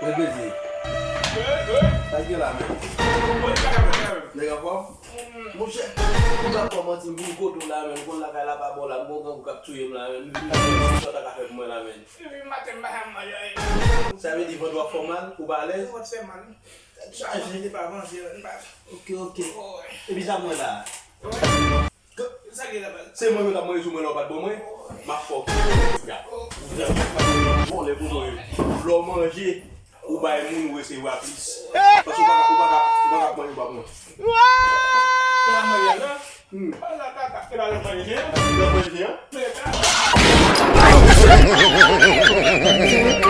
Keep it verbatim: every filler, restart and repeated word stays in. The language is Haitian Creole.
Bebe di. Sa k gen la menm? Nèg anfòm? Monchè, ou pa fè manti, m vin kote w la menm, m konn lakay la pa bon la, m gon grangou k ap touye m la menm, m vin la menm, sa w ta ka fè pou mwen la menm? Depi maten m pa janm manje anyen. Sa vle di vant w ap fè w mal, ou pa alèz? Vant fè mal. Tèt chaje. Manje pa manje, m pa. Ok, ok. Epi sa mwen la. Sa gen la baz? Se mwen yo t ap manje sou mwen lè w pa t ban mwen. M ap fè w vòlè pou mwen. Lè w manje, ou bay moun, ou resevwa plis. Paske ou pa ka, ou pa ka, ou pa ka ap manje, ou pa pran. Se pa manje la? Hmm. Ala kaka, se pa lè w manje jen an? Lè w manje jen an?